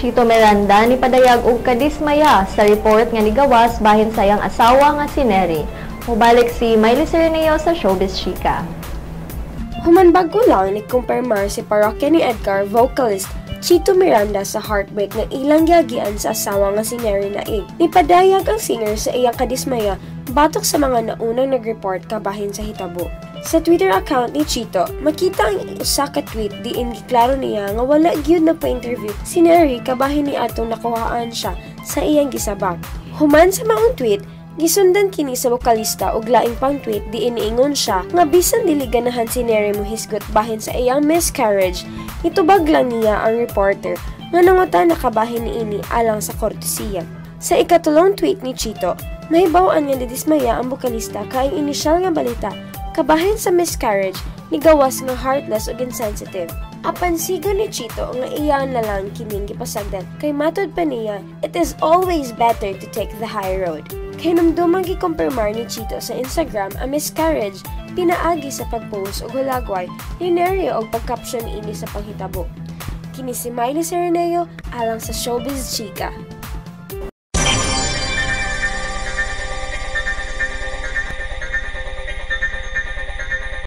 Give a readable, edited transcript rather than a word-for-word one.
Chito Miranda nipadayag og kadismaya sa report nga nigawas bahin sa iyang asawa nga si Neri. Mubalik si Miley Sereneo sa Showbiz Chika. Human bago lang ni kumpirmar si Parokya ni Edgar vocalist Chito Miranda sa heartbreak nga ilang giagian sa asawa nga si Neri Naig. Nipadayag ang singer sa iyang kadismaya batok sa mga naunang nag-report kabahin sa hitabo. Sa Twitter account ni Chito, makita ang usa ka tweet diin giklaro niya nga wala gyud nagpa-interview si Neri kabahin ni atong nakuhaan siya sa iyang gisabak. Human sa maong tweet, gisundan kini sa bokalista og laing pang tweet diin niingon siya nga bisan dili ganahan si Neri mohisgot bahin sa iyang miscarriage, itubag lang niya ang reporter nga nangutana kabahin niini alang sa kortesiya. Sa ikatulong tweet ni Chito, mahibaw-an nga didismaya ang bokalista kay ang inisyal nga balita kabahin sa miscarriage nigawas nga heartless ug insensitive. Apan siga ni Chito nga iya na lang kining gipasagdan kay matod pa niya, it is always better to take the high road. Kay numdumang gikumpirmar ni Chito sa Instagram ang miscarriage pinaagi sa pag-post og hulagway ni Neri og pag-caption ini sa panghitabo. Kini si Miley Sereneo alang sa Showbiz Chika.